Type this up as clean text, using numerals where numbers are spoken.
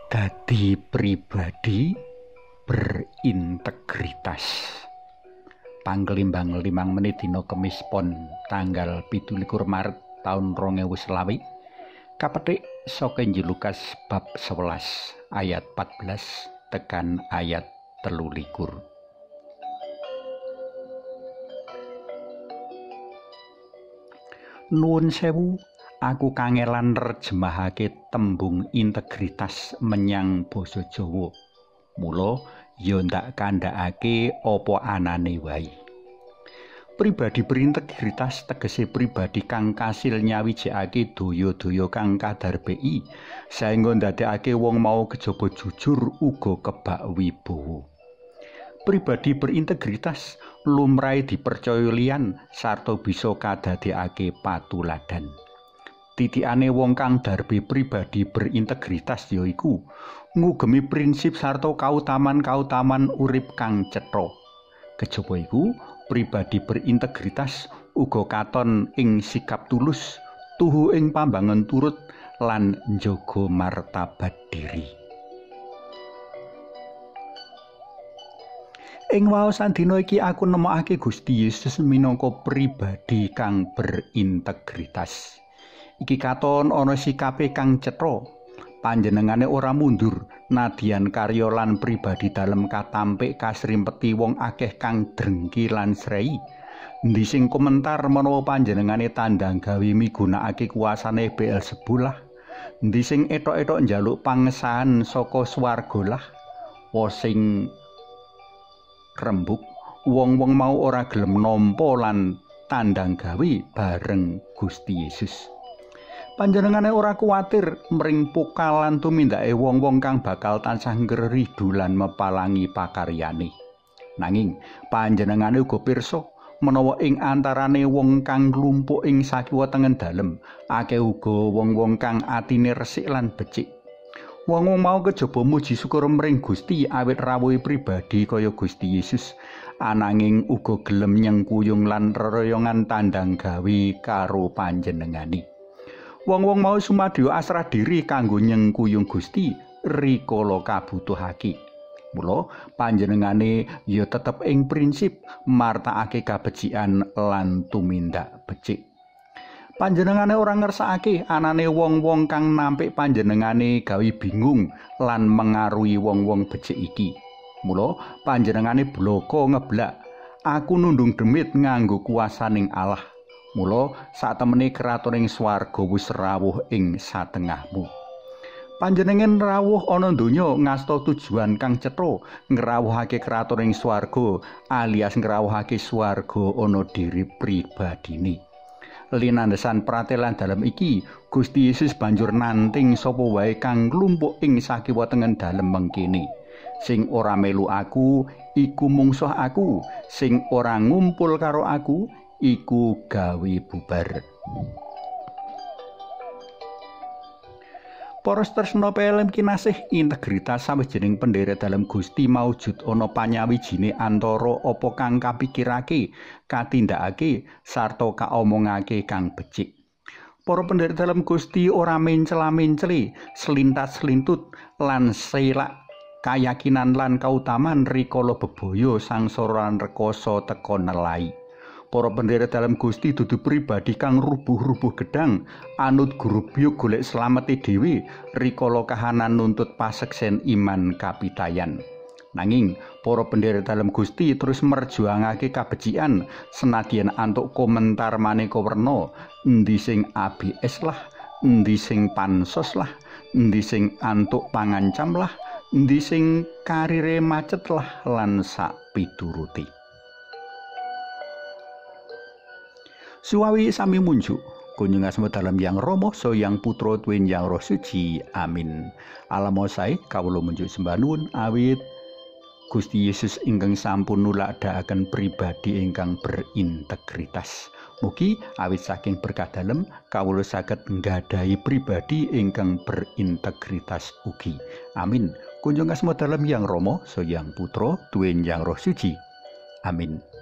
Dadi pribadi berintegritas. Panglimbang 5 menit dina Kemis Pon tanggal 27 Maret taun 2020 kapetik saka Injil Lukas bab 11 ayat 14 tekan ayat 23. Nuwun sewu, aku kangelan nerjemahake tembung integritas menyang basa Jawa. Mula ya ndak kandhakake apa anane wae. Pribadi berintegritas tegese pribadi kang kasil nyawijekake daya-daya kang kadarbei saengga ndadekake wong mau kejaba jujur uga kebak wibawa. Pribadi berintegritas lumrahe dipercaya liyan sarta bisa kadadekake patuladan. Titikane wong kang darbe pribadi berintegritas yaiku ngugemi prinsip sarta kautaman-kautaman urip kang cetha. Kejaba iku, pribadi berintegritas uga katon ing sikap tulus, tuhu ing pambangun turut lan njaga martabat diri. Ing waosan dina iki aku nemokake Gusti Yesus minangka pribadi kang berintegritas. Iki katon ana sikape kang cetha. Panjenengane ora mundur nadyan karya lan pribadi dalem katampik kasrimpeti wong akeh kang drengki lan srei. Endi sing komentar menawa panjenengane tandang gawe migunakake kuasane Beelzebul lah? Endi sing etok-etok njaluk pangesahan saka swarga lah? Wa sing rembug wong-wong mau ora gelem nampa lan tandang gawe bareng Gusti Yesus. Panjenengane ora kuwatir mring pokal lan tumindake wong-wong kang bakal tansah ngreridu lan mepalangi pakaryane. Nanging panjenengane uga pirsa menawa ing antarane wong kang nglumpuk ing sakiwa tengen dalem akeh uga wong-wong kang atine resik lan becik. Wong-wong mau kejaba muji syukur mring Gusti awit rawuhe pribadi kaya Gusti Yesus, ananging uga gelem nyengkuyung lan reroyongan tandang gawe karo panjenengane. Wong-wong mau sumadyo asrah diri kanggo nyengkuyung Gusti rikala kabutuhake. Mula panjenengane ya tetep ing prinsip martakake kabecikan lan tumindak becik. Panjenengane ora ngersakake anane wong-wong kang nampik panjenengane gawe bingung lan mengaruhi wong-wong becik iki. Mula panjenengane blaka ngeblak, aku nundung demit nganggo kuasaning Allah. Mula satemene kratoning swarga wis rawuh ing satengahmu. Panjenengan rawuh ana donya ngasta tujuan kang cetha, ngrawuhake kratoning swarga alias ngrawuhake swarga ana diri pribadine. Linandesan pratelan dalem iki, Gusti Yesus banjur nanting sapa wae kang nglumpuk ing sakiwa tengen dalem mengkene. Sing ora melu aku iku mungsuh aku, sing ora ngumpul karo aku iku gawe bubar. Para tresna pelem kinasih, integritas sawijining pendherek dalem Gusti maujud ana panyawijine antara apa kang kapikirake, katindakake sarta kaomongake kang becik. Para pendherek dalem Gusti ora mencela-menceli, selintas-selintut lan selak kayakinan lan kautaman rikala bebaya sangsara lan rekoso teka nelai. Para pendherek dalem Gusti dudu pribadi kang rubuh-rubuh gedang, anut grubyuk golek slamete dhewe rikala kahanan nuntut paseksen iman kapitayan. Nanging para pendherek dalem Gusti terus merjuangake kabecikan senadyan antuk komentar maneka werna, endi sing ABS lah, endi sing pansos lah, endi sing antuk pangancam lah, endi sing karire macet lah lan sak pituruti. Suwawi sami munjuk kunjung asma dalem Yang Rama so Yang Putra tuwin Yang Roh Suci. Amin. Alamo sae kawula munjuk sembah nuwun awit Gusti Yesus ingkang sampun nulakdakaken pribadi ingkang berintegritas. Mugi awit saking berkah dalem kawula saged nggadahi pribadi ingkang berintegritas ugi. Amin. Kunjung asma dalem Yang Rama so Yang Putra tuwin Yang Roh Suci. Amin.